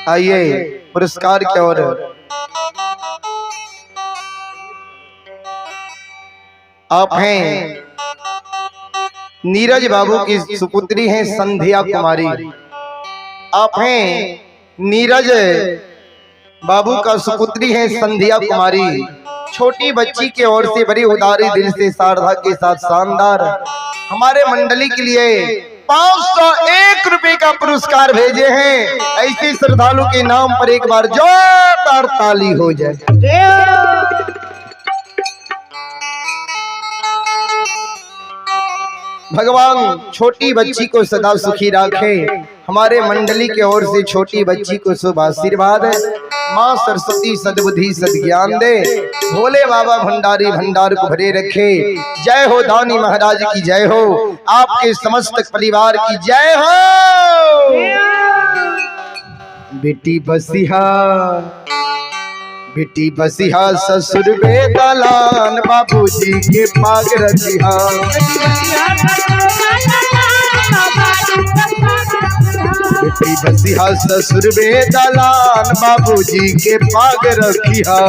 आइए पुरस्कार के ओर आप हैं नीरज बाबू की सुपुत्री हैं संध्या कुमारी। आप हैं नीरज बाबू का सुपुत्री है संध्या कुमारी। छोटी बच्ची के ओर से बड़ी उदारी दिल से शारदा के साथ शानदार हमारे मंडली के लिए 501 रुपए का पुरस्कार भेजे हैं। ऐसे श्रद्धालु के नाम पर एक बार जोरदार ताली हो जाए। भगवान छोटी बच्ची को सदा सुखी रखे। हमारे मंडली के ओर से छोटी बच्ची को शुभ आशीर्वाद है। माँ सरस्वती सद्बुद्धि सद्ज्ञान दे। भोले बाबा भंडारी भंडार को भरे रखे। जय हो दानी महाराज की जय हो। आपके समस्त परिवार की जय हो। बेटी बसिहा, बेटी बसिहा ससुर बेदलान बाबूजी के पाग रखिहा। बेटी बसिहा ससुर बेदलान बाबूजी के पाग रखिहा।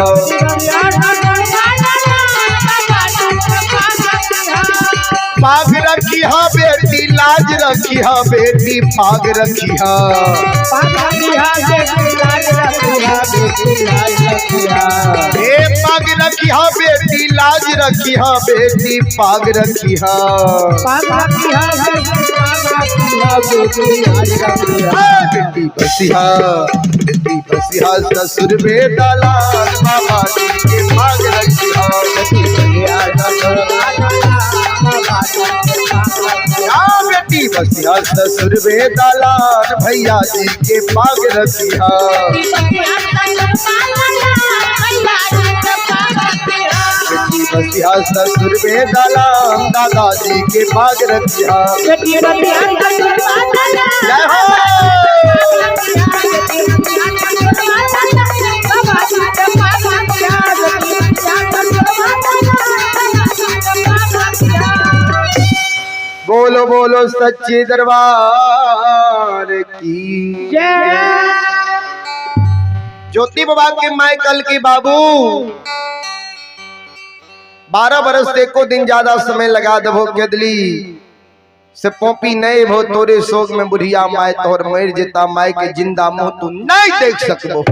पाग रखिहा बेटी लाज रखिहा बेटी पाग रखिहा। ए पाग रखिहा बेटी लाज रखिहा बेटी पाग रखिहा। बेटी बसिहा, बेटी बसिहा ससुर बेदलान बाबा जी के पाग रखिहा। बेटी बसिहा ससुर बेदलान भैया जी के पाग रखिहा। बेटी बसिहा ससुर बेदलान दादाजी के पाग रखिहा। जय हो। बोलो बोलो सच्चे दरबार की जय। ज्योति बाबा के माइकल के बाबू 12 बरस एको दिन ज्यादा समय लगा दबो केदली से पोपी नहीं भो तोरे शोक में बुढ़िया माय तोर मर जेता माय के जिंदा मुंह तू नहीं देख सकबो।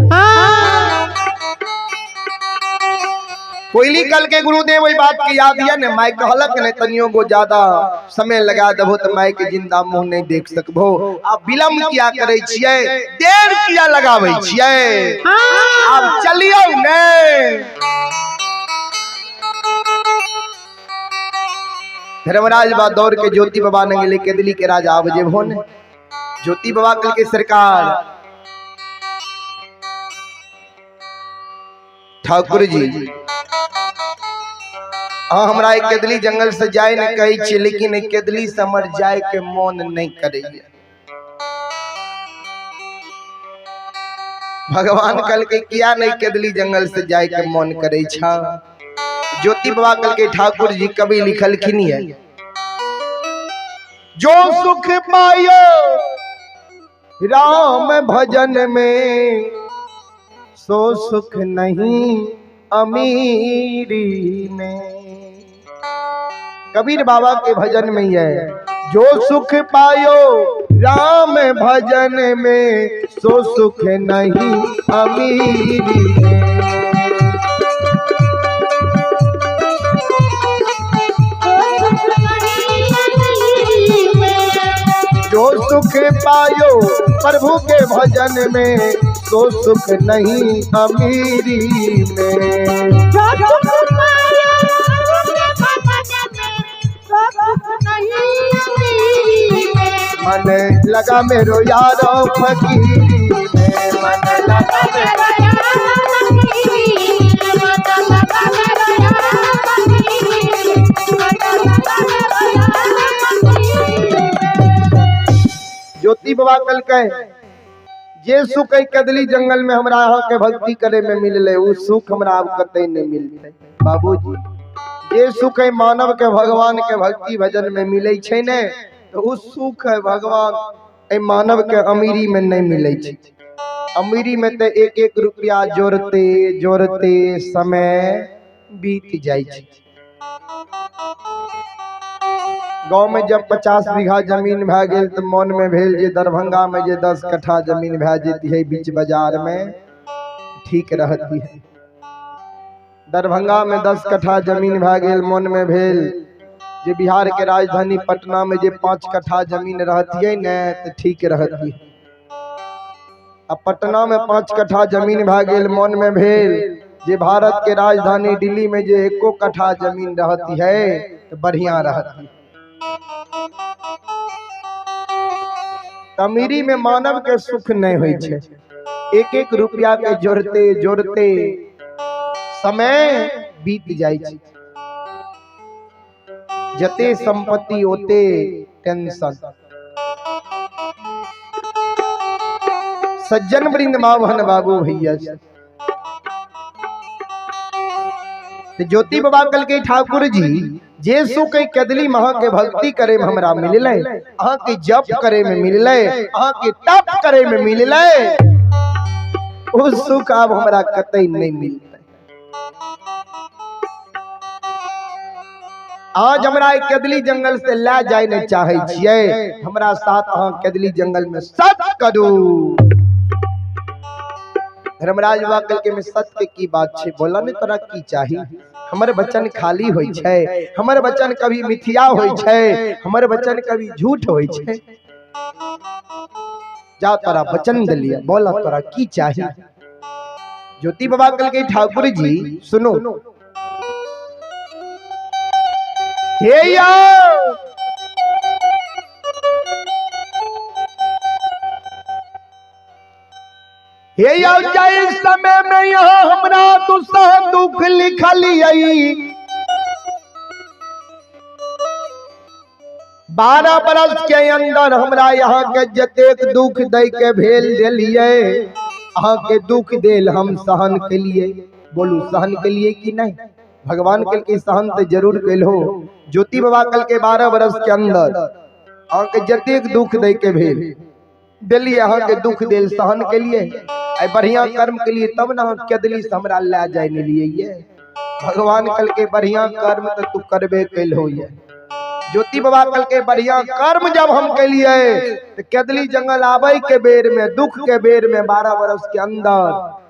कोयली कल के गुरुदेव वही बात की याद है ने माय कहलक ने तनियो गो ज्यादा समय लगा दबो तो माय के जिंदा मुंह नहीं देख सकबो। आप विलंब किया करे छियै, देर किया लगावे छियै, आप चलियो ने। धर्मराज बा दौड़ के ज्योति बाबा ने गेले केदली के राजा आब जेबो ने। ज्योति बाबा कल के सरकार ठाकुर जी हाँ हमरा एक केदली जंगल से जाए ने कहै छी, लेकिन एक केदली से हमर जाए के मन नहीं करैया। भगवान कल के किया नहीं केदली जंगल से जाए के मन करे छा। ज्योति बाबा कल के ठाकुर जी कवि लिखलखिन है, जो सुख पायो राम भजन में सो सुख नहीं अमीरी में। कबीर बाबा के भजन में ही है, जो सुख पायो राम भजन में सो सुख नहीं अमीरी में। जो सुख पायो प्रभु के भजन में सो सुख नहीं अमीरी में। जो सुख पायो प्रभु के भजन में सो सुख नहीं अमीरी में। मन लगा मेरो यारो फकीरी में, मन लगा मेरो यारो फकीरी में, मन लगा मेरो यारो फकीरी में, मन लगा मेरो यारो फकीरी में। ज्योति बाबा कल कहे जे सुख है कदली जंगल में हमरा अहाँ के भक्ति करे में मिलले उ सुख हमरा अब कतई नहीं मिलते। बाबूजी जे सुख है मानव के भगवान के भक्ति भजन में मिले छै ने, तो उ सुख है भगवान ए मानव के अमीरी में नहीं मिले छै। अमीरी में तो एक एक रुपया जोड़ते जोड़ते समय बीत जाइ छै। गाँव में जब 50 बीघा जमीन भए गेल तो मन में भेल जे दरभंगा में जे 10 कट्ठा जमीन भए जेती है बीच बाजार में ठीक रहती है। दरभंगा में 10 कट्ठा जमीन भए गेल, मन में भेल जे बिहार के राजधानी पटना में जे 5 कट्ठा जमीन रहती है ने तो ठीक रहती है। अब पटना में 5 कट्ठा जमीन भए गेल, मन में भेल जे भारत के राजधानी दिल्ली में जे 1 कट्ठा जमीन रहती है तो बढ़िया रहती है। अमीरी में मानव के सुख नहीं होइ छै। एक एक रुपया के जोड़ते जोड़ते समय बीत जाइ छै। जते संपत्ति ओते टेंशन। सज्जन वृंद माँ बहन बाबू भैया, ज्योति बाबा कल के ठाकुर जी जे सुख कदली महा के भक्ति करे में हमरा मिलले, अहाँ के जप करे में मिलले, अहाँ के तप करे में मिलले, उस सुख अब हमरा कतई नहीं मिलते। आज हमरा कदली जंगल से ला जाए नहीं चाहे छियै, हमरा साथ अहाँ कदली जंगल में सत करू। धर्मराज बाबा कल के में सत्य के की बात छे, बोला ने तोरा की चाही? हमर वचन खाली होइ छै, हमर वचन कभी मिथ्या होइ छै, हमर वचन कभी झूठ होइ छै। जा तोरा वचन दिलिया, बोला तोरा की चाही? ज्योति बाबा कल के ठाकुर जी सुनो, हे या हे यौ जाहि समय में यहाँ हमरा दुसह दुख लिखल यई, 12 बरस के अंदर हमरा यहाँ के जतेक दुख दै के भेल देलियै, अहाँ के दुख देल हम सहन के लिए। बोलू सहन के लिए कि नहीं? भगवान के लिए सहन तो जरूर कैल हो। ज्योति बाबा कल के 12 बरस के अंदर अहाँ के जतेक दुख दै के भेल दिल्ली, अहाँ के दुख देल सहन के लिए, आई बढ़िया कर्म के लिए, तब ना कदली से हमरा ला जाए नहीं लिए। ये भगवान कल के बढ़िया कर्म तो तू करबे कैल हो। ये ज्योति बाबा कल के बढ़िया कर्म जब हम कैलिए तो कदली जंगल आबे के बेर में, दुख के बेर में 12 बरस के अंदर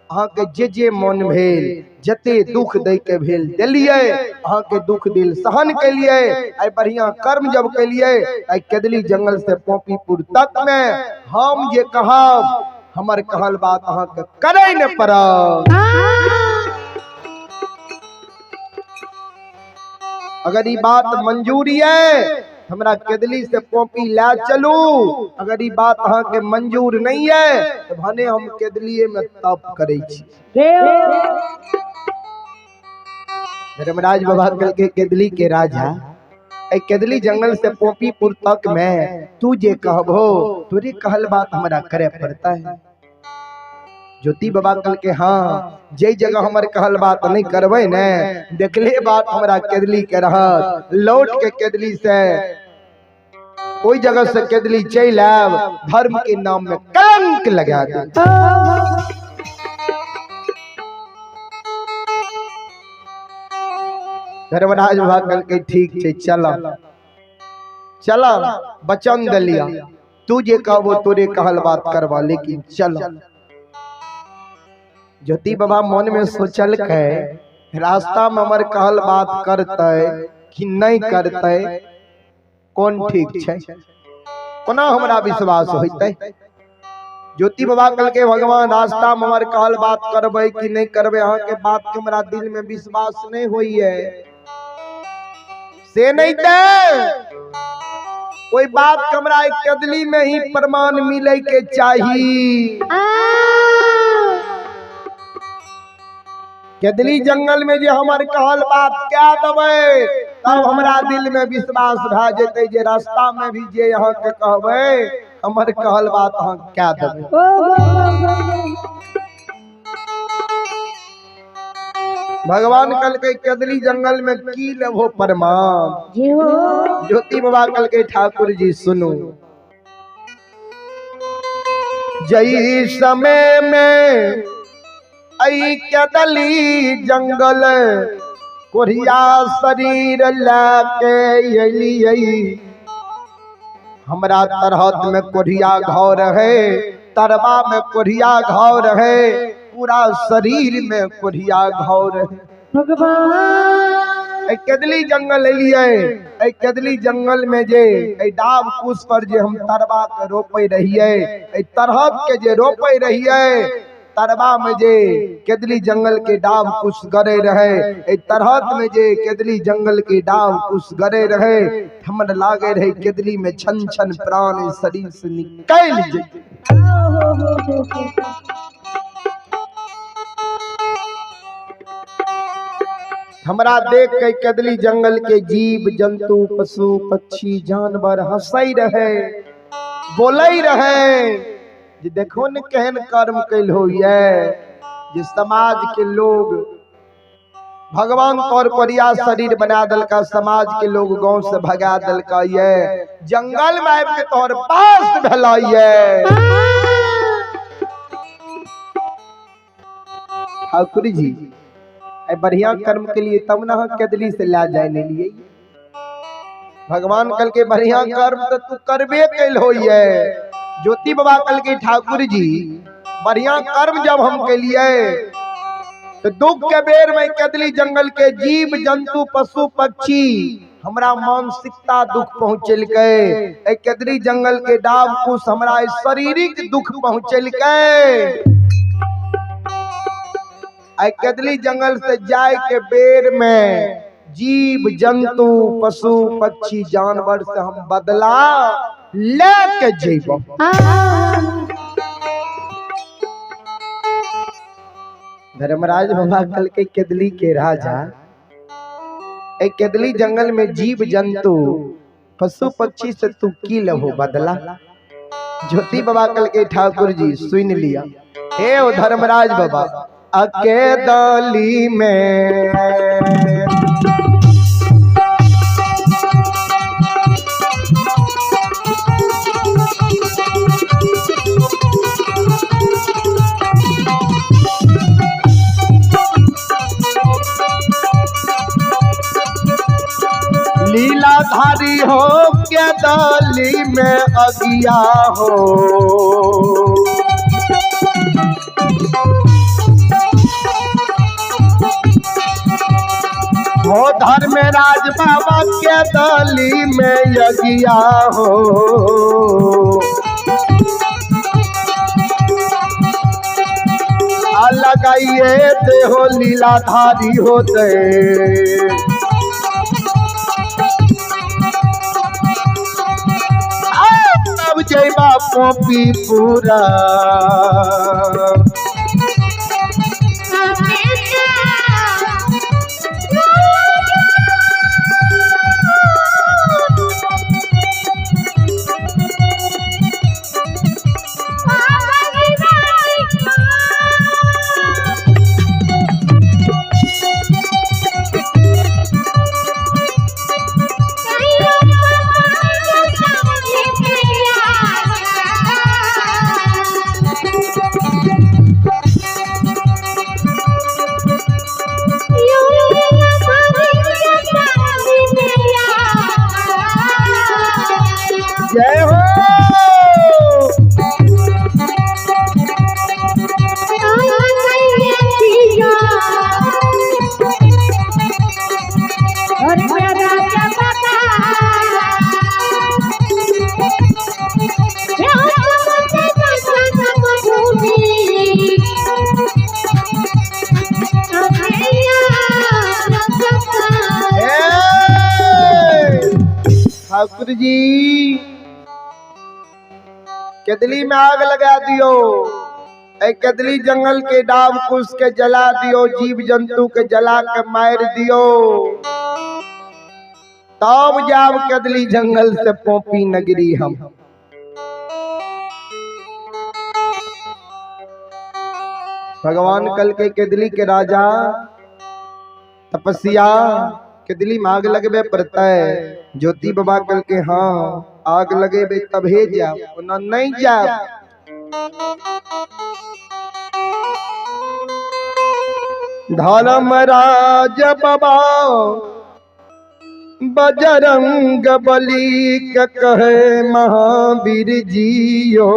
अहाँ के जे जे मन भेल, जते दुख दै के भेल दिलियै, अहाँ के दुख दिल सहन केलियै, आई बढ़िया कर्म जब केलियै, आई कदली जंगल से पोपीपुर तक में हम जे कहब हमर कहल बात अहाँ के करे न पड़त। अगर ई बात मंजूर है हमरा केदली से पोपी ला चलू, अगर ई बात अहाँ के मंजूर नहीं है तो भने हम केदलिए में तप करे छी। धर्मराज बाबा कल के केदली के राजा, ए केदली जंगल से पोपीपुर तक में तू जे कहबो तोरी कहल बात हमरा करे पड़ता है। ज्योति बाबा कल के हाँ जे जगह हमर कहल बात नहीं करबै ने, देखले बात हमरा केदली के रहत, लौट के केदली से कोई जगह से केदली चल आब, धर्म के नाम में कलंक लगा दे। धर्मराज बाबा कल के ठीक छै, चल चल वचन दिलिया, तू जे कहबो तोरे कहल बात करबा, लेकिन चल। ज्योति बाबा मन में सोचल के रास्ता में हमर कहल बात करते कि नहीं करते, कौन ठीक छै, कोना हमरा विश्वास होइतै। ज्योति बाबा कल के भगवान रास्ता में हमर कहल बात करबै कि नहीं करबै, अहाँ के बात के हमरा दिल में विश्वास नहीं होइए, से नहीं ते कोई बात के हमरा कदली में ही प्रमाण मिले के चाही। केदली जंगल में जे हमर कहल बात क्या देबै तब हमरा दिल में विश्वास भए जेतै जे रास्ता में भी जे अहाँ के कहबै हमर कहल बात अहाँ क्या देबै। भगवान कल के केदली जंगल में की लेबो प्रमाण। ज्योति बाबा कल के ठाकुर जी सुनू, जई समय में ऐ कदली जंगल कोढ़िया शरीर लए के एलियै। हमरा तरहत में कोढ़िया घाव रहे, तरबा में कोढ़िया घाव रहे, पूरा शरीर में कोढ़िया घाव रहे। भगवान ए कदली जंगल एलियै, ए कदली जंगल में जे ए डाब कुश पर जे हम तरबा के रोपे रहियै, ए तरहत के जे रोपे रहियै, तरबा में जे केदली जंगल के डाब कुश गरे रहे, ए तरहत में जे केदली जंगल के डाब कुश गरे रहे, हमर लागे रहे केदली में छन छन प्राण शरीर से निकल जैते। हमरा देख के कदली जंगल के जीव जंतु पशु पक्षी जानवर हंसै रहे, बोलै रहे जे देखो ने केहन कर्म कैल होइए जे समाज के लोग भगवान तौर पर या शरीर बना दलका, समाज के लोग गांव से भगा दलका, ये जंगल में आबि के तोहर पास भेला ये। ठाकुर जी ए बढ़िया कर्म के लिए तब ना कदली से ला जाए ले लिए। भगवान कल के बढ़िया कर्म तो तू करबे कैल होइए। ज्योति बाबा कल के ठाकुर जी बढ़िया कर्म जब हम के तो दुख के बेर में कदली जंगल के जीव जंतु पशु पक्षी हमरा मानसिकता दुख पहुँचेलकै, ए कदली जंगल के डाब कुश हमरा शारीरिक दुख पहुँचेलकै, ए कदली जंगल से जाय के बेर में जीव जंतु पशु पक्षी जानवर से हम बदला लेके जेबो। धर्मराज बाबा कल के केदली के राजा, ए केदली जंगल में जीव जंतु पशु पक्षी से तू की लहो बदला। ज्योति बाबा कल के ठाकुर जी सुन लिया, हे ओ धर्मराज बाबा अकेदली में लीलाधारी हो केदली में अगिया हो, हो धर्मराज बाबा केदली में यज्ञा हो, लगाइए ते हो लीलाधारी होते, तब जयबा पोपी पूरा। जय हो। ठाकुर जी केदली में आग लगा दियो, ए केदली जंगल के डाब कुश के जला दियो, जीव जंतु के जला के मार दियो, तब जाब केदली जंगल से पोपी नगरी हम। भगवान कल के केदली के राजा तपस्या केदली में आग लगबे पड़ता है। ज्योति बाबा कल के हाँ आग लगेबे तभे जाब, ओना नहीं जाब। धर्मराज बाबा बजरंग बली के कहे महावीर जियो।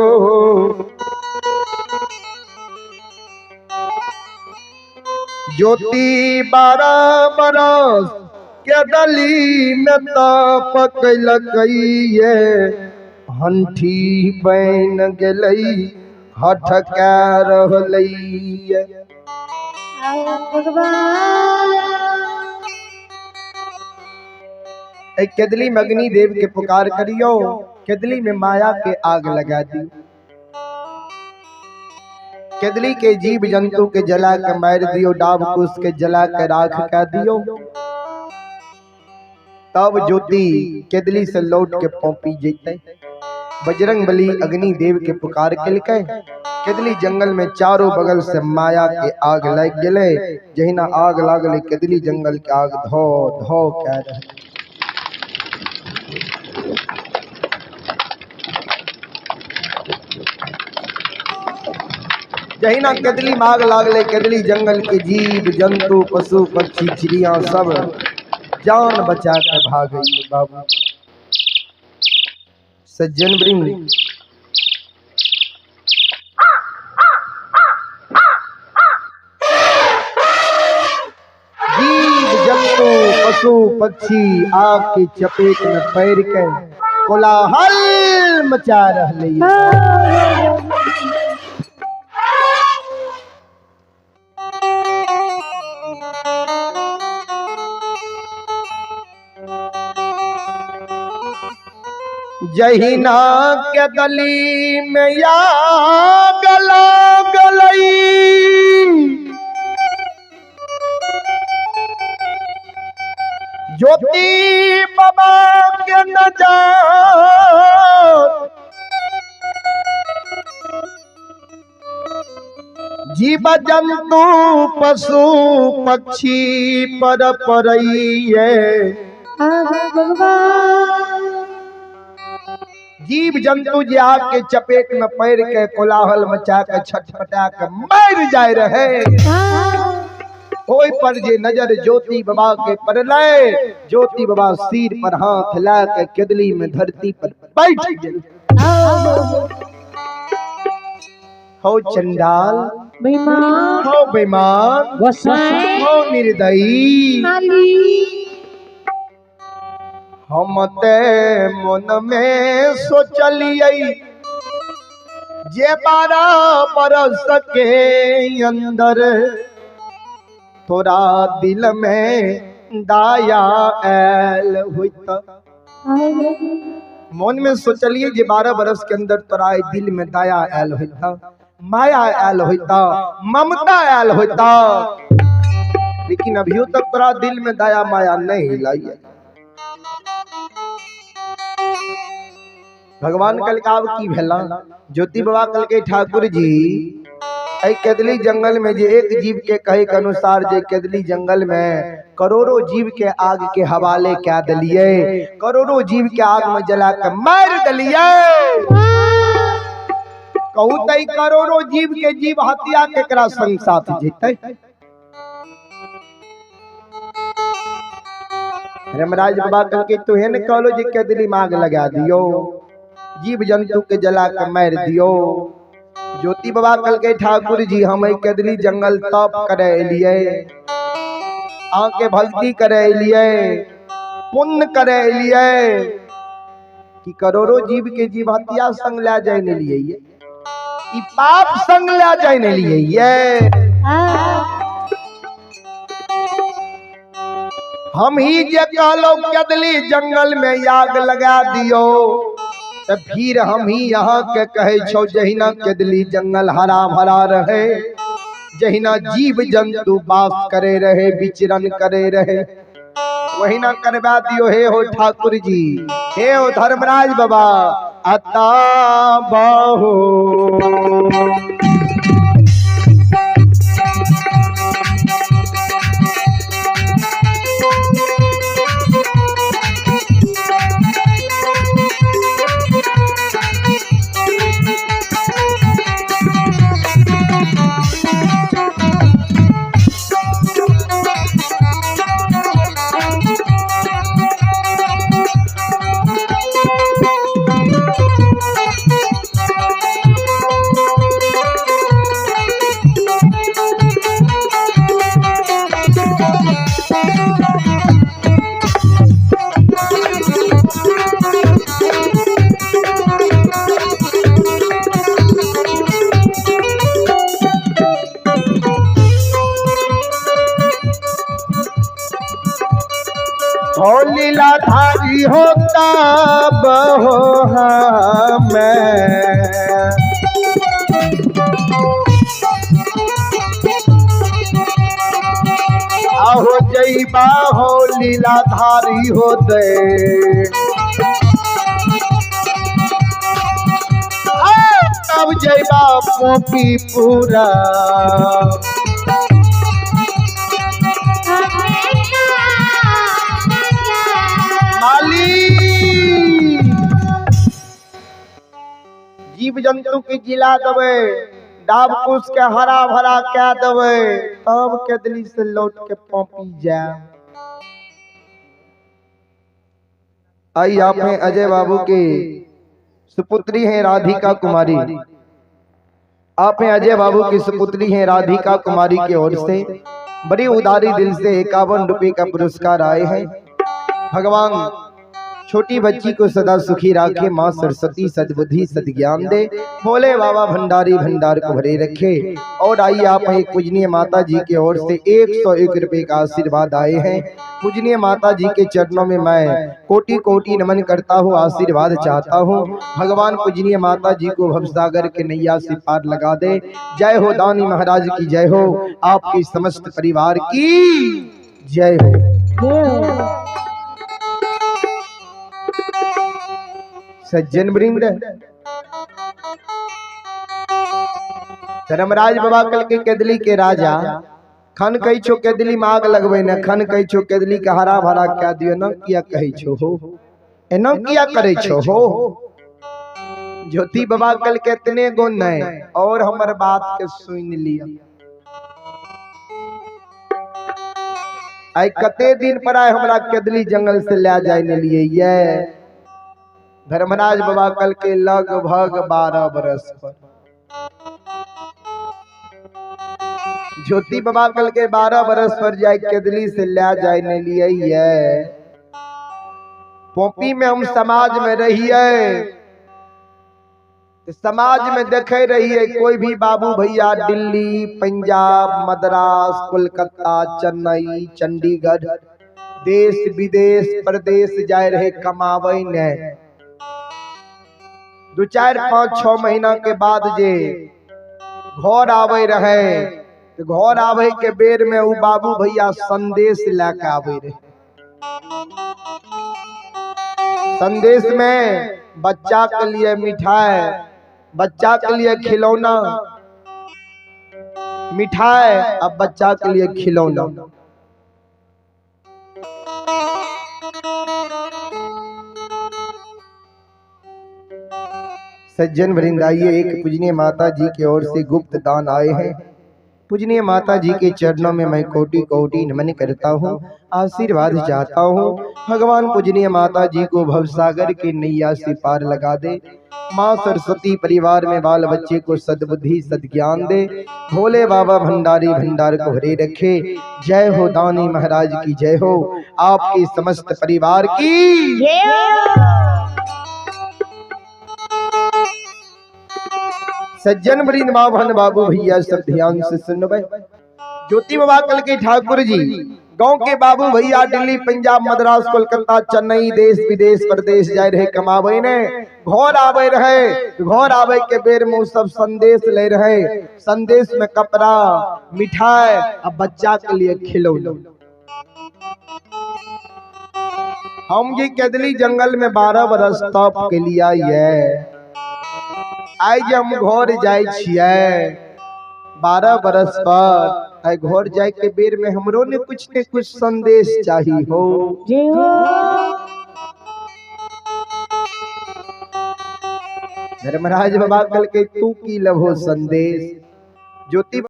ज्योति 12 बरस के दली में तप कैलकैये, हंठी बन गेलै हठ कै रहलैये। भगवान केदली में अग्निदेव के पुकार करियो, केदली में माया के आग लगा दी। केदली के जीव जंतु के जला के मार दियो, डाब कुश के जला के राख कर दियो, तब ज्योति केदली से लौट के पौपी जैते। बजरंग बली अग्निदेव के पुकार केलकै, केदली जंगल में चारों बगल से माया के आग लग गेलै। जहिना आग लागलै केदली जंगल के आग धो धो कए रहलै। जहिना केदली में आग लागलै केदली जंगल के जीव जंतु पशु पक्षी चिड़िया सब जान बचा के भागै बाबू। सज्जन वृंद, जीव जंतु पशु पक्षी आग की चपेट में पैर के कोलाहल मचा रहलै। जहिना के गली में आग लागलै, ज्योति बाबा के नजर जीव जंतु पशु पक्षी पर पड़ैये। जीव जंतु जे आग के चपेट में पड़ के कोलाहल मचा के छटपटा के मर जाए रहे, ओहि पर जे नजर ज्योति बाबा के पड़लै, ज्योति बाबा सिर पर हाथ ला के केदली में धरती पर बैठ गेल। हो चंडाल, बेईमान, हो बेईमान, गोसाई, हो निर्दयी, हम ते मन में सोचलियै जे 12 बरस के अंदर तोरा दिल में दाया आयल होइत। मन में सोचलिए जे 12 बरस के अंदर तोरा दिल में दया आयल होइत, माया आयल होइत, ममता आयल होइत, लेकिन अभियो तक तोरा दिल में दया माया नहीं लाई। भगवान कहलकै आब की भेला? ज्योति बाबा कहलकै ठाकुर जी एहि केदली जंगल में जे एक जीव के कहे के अनुसार जे केदली जंगल में करोड़ों जीव के आग के हवाले कए देलिए, करोड़ों जीव के आग में जला के मार देलिए। कहू त ई करोड़ों जीव के जीव हत्या केकरा संग साथ जेतै? धर्मराज बाबा कहलकै तुहे ने कहलो जे केदली में आग लगा दियो, जीव जंतु के जला के मार दियो। ज्योति बाबा कहलकै ठाकुर जी हम एहि केदली जंगल तप करे एलियै, अहाँके भक्ति करे एलियै, पुण्य करे एलियै, कि करोड़ों जीव के जीव हत्या संग लए जाय ने लियै, ई पाप संग लए जाय ने लियै। हम ही जे कहलो केदली जंगल में आग लगा दियो, त फिर हम ही यहाँ के कहे छौ जहिना केदली जंगल हरा भरा रहे, जहिना जीव जंतु वास करे रहे, विचरण करे रहे, वहिना करवा दियो। हे हो ठाकुर जी, हे हो धर्मराज बाबा, अता बहो हो लीलाधारी हो तब हो हमें। आहो जईबा हो लीलाधारी होते, तब जईबा पोपी पूरा। माली जीव जंतु के जिला दबे, डाब कुश के हरा भरा क्या दबे, तब केदली से लौट के पौपी जा। आई आप हैं अजय बाबू के सुपुत्री हैं राधिका कुमारी। आप हैं अजय बाबू की सुपुत्री हैं राधिका कुमारी की ओर से बड़ी उदारी दिल से 51 रुपए का पुरस्कार आए हैं। भगवान छोटी बच्ची को सदा सुखी रखे, माँ सरस्वती सद्बुद्धि सद्ज्ञान दे, भोले बाबा भंडारी भंडार को भरे रखे। और आइए आप एक पूजनीय माता जी की ओर से 101 रुपए का आशीर्वाद आए हैं। पूजनीय माता जी के चरणों में मैं कोटि कोटि नमन करता हूँ, आशीर्वाद चाहता हूँ। भगवान पूजनीय माता जी को भवसागर के नैया से पार लगा दे। जय हो दानी महाराज की जय हो, आपके समस्त परिवार की जय हो। सज्जन वृंद, धर्मराज बाबा कल के केदली के राजा खन कही छो केदली में आग लगबे न, खन कही छो केदली के हरा भरा क्या दियो न, किया कही छो हो, एना किया करे छो हो। ज्योति बाबा कल के इतने गो नहीं और हमर बात के सुन लिया। आई कते दिन पर आए हमरा केदली जंगल से ले जाए ने लिए ये। धर्मराज बाबा कल के लगभग 12 बरस पर ज्योति बाबा कल के 12 बरस पर जाए केदली से ले जाए ने लिए ये। पोपी में हम समाज में रहिए, समाज में देखे रहिए कोई भी बाबू भैया दिल्ली, पंजाब, मद्रास, कोलकाता, चेन्नई, चंडीगढ़, देश विदेश प्रदेश जाए रहे कमावे ने। 2 4 5 6 महीना के बाद जे घर आवे रहे, तो घर आवे के बेर में उ बाबू भैया संदेश लेके आवे रहे। संदेश में बच्चा के लिए मिठाई, बच्चा के लिए खिलौना, मिठाई अब बच्चा के लिए खिलौना। सज्जन वृंद, आइए एक पूजनीय माता जी की ओर से गुप्त दान आए हैं। पूजनीय माता जी के चरणों में मैं कोटि कोटि नमन करता हूँ, आशीर्वाद चाहता हूँ। भगवान पूजनीय माता जी को भवसागर के नैया से पार लगा दे, माँ सरस्वती परिवार में बाल बच्चे को सद्बुद्धि सद्ज्ञान दे, भोले बाबा भंडारी भंडार को भरे रखे। जय हो दानी महाराज की जय हो, आपके समस्त परिवार की जय हो। सज्जन वृंद, माँ बहन बाबू भैया सब ध्यान से सुनबे। ज्योति बाबा कल के ठाकुर जी, गांव के बाबू भैया दिल्ली, पंजाब, मद्रास, कोलकाता, चेन्नई, देश विदेश प्रदेश जाए रहे कमावे ने, घर आवे रहे, घर आवे के बेर में सब संदेश ले रहे। संदेश में कपड़ा, मिठाई और बच्चा के लिए खिलौना। हम ये केदली जंगल में 12 बरस तप के लिए ये आई जे हम घर जाए छिए 12 बरस पर, आई घर जाए के बेर में हमरो ने कुछ ने कुछ संदेश चाहिए हो। धर्मराज बाबा कल के तू की लभो संदेश। ज्योति